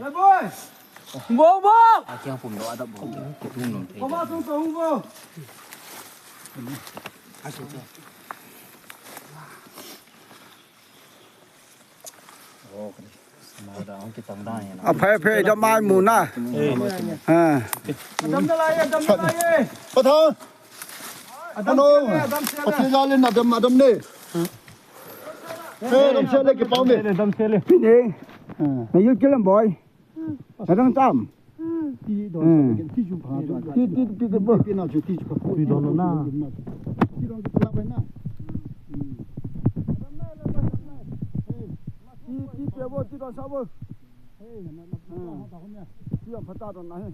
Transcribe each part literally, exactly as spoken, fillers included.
Hey, boy! Hung vo, hung vo! Akiang pum do adap bo. Hung vo, hung vo, hung vo! Aphai, phai, dam mai mu na. Ha. Adam na lai, adam na lai. Pathan. Adam ano? Sele, adam sele. Pathan jale na adam, adam ne. Eh, adam sele ke pau ne. Adam sele. Pine. Ha. Na yul kilam boy. Adang tam. Ti don. Hmm. Ti ju pha. Ti, ti, ti, ti, bo. Ti na ju ti ju pha. Ti don na. Ti don ki pha bai na. Hmm. Ti, ti pe bo, ti don sa bo. Hey, na, na, na, na, na, na. Ti don pha ta don na he.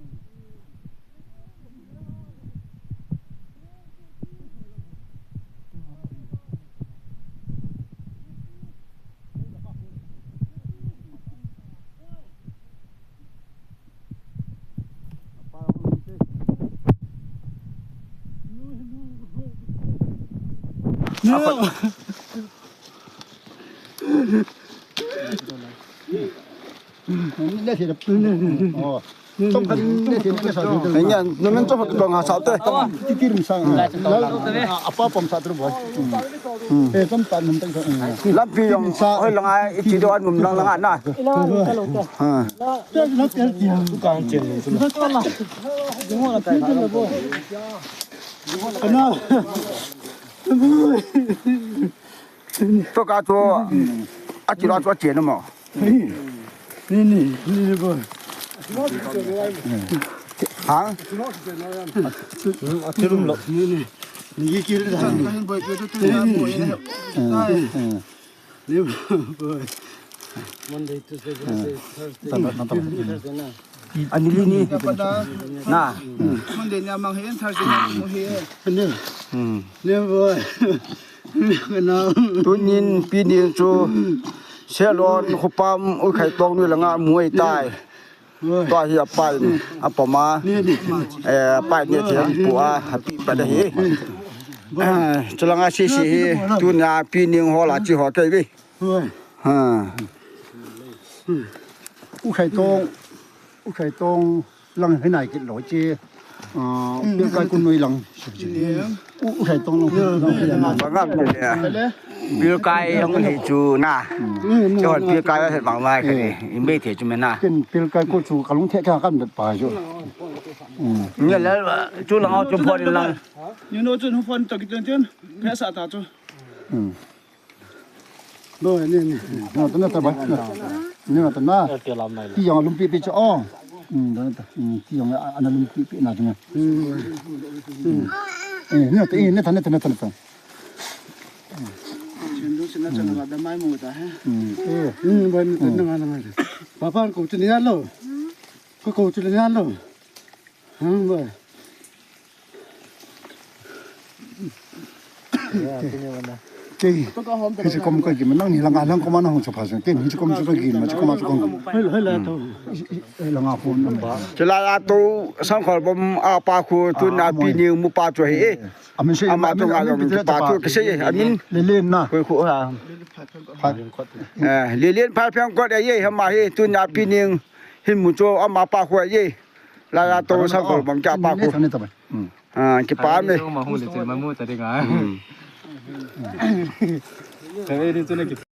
Nya, no men cho phat dong ha sao te. Apa pom sa tru boy. Lampi jong hoi lang a, i chi do an um lang lang a na. Ha. To ka to, a chi lo to che no mo. Ni, ni, ni, ni, boy. Ha? Atirum lo. Ni, ni. Ni ki da. Ni, boy. Monday, Tuesday, Wednesday, Thursday. Thursday na. Ani li ni. Na. Monday ni amang he, Thursday ni amang he. Ni. Hmm. Ni, boy. Ni, na. Tunin Pi Neng chu Selon khopam Ukhaitong noi langa mu ahitai. Tua hi apai, apoma. Eh, apai ni thei pu a, api pa da hi. Eh, chulanga sisi hi, tunia Pi Neng ho la chi ho kei ve. Ha. Ukhaitong, Ukhaitong lang hi nai kit lo chi. Ah, Pilkai kun noi lang. U, Ukhaitong lang. Bangam ni le. Pilkai ang hi chu na. Chu Pilkai he bang mai kani. I mei the chu me na. Ken Pilkai ko chu ka lung the ka kan bet pa chu. Ni le chu lang au chu phone lang. Ni no chu phone to ki tun tun. Phe sa ta chu. Lo, ni, ni. Na, ta na, ta ba. Ni na, ta na. Ti jong lumpi pi chu. Oh. Hmm, ta na, ta. Hmm, ti jong a, ana lumpi pi na chu na. Hmm. Eh, ni na, ta, eh, ni ta, ni ta, ni ta, ni ta. Chen du chen na chen na da mai mo ta he. Hmm. Eh. Hmm, ba ni ta na na na. Papa ko chu ni ya lo. Ko ko chu ni ya lo. Hmm, ba. Kei, hiche kom ka gim, nang ni langa lang kom a nahung chu pha jeng. Kei hiche kom chu ka gim, hiche kom a chu kom. Hoi, hoi la to. Langa phone number. Chulai a to Sangkholbom apa khu tunia Pi Neng mu pa chu ahi e. Amin sei, ama to nga jong pa chu kisei e, amin. Lelen na. Khu khu ha. Eh, Lelen Phaipheng kot ahi e, ama hi tunia Pi Neng hin mu chu ama pa khu ahi e. Laiya to Sangkholbom kya pa khu. Ah, kipa me.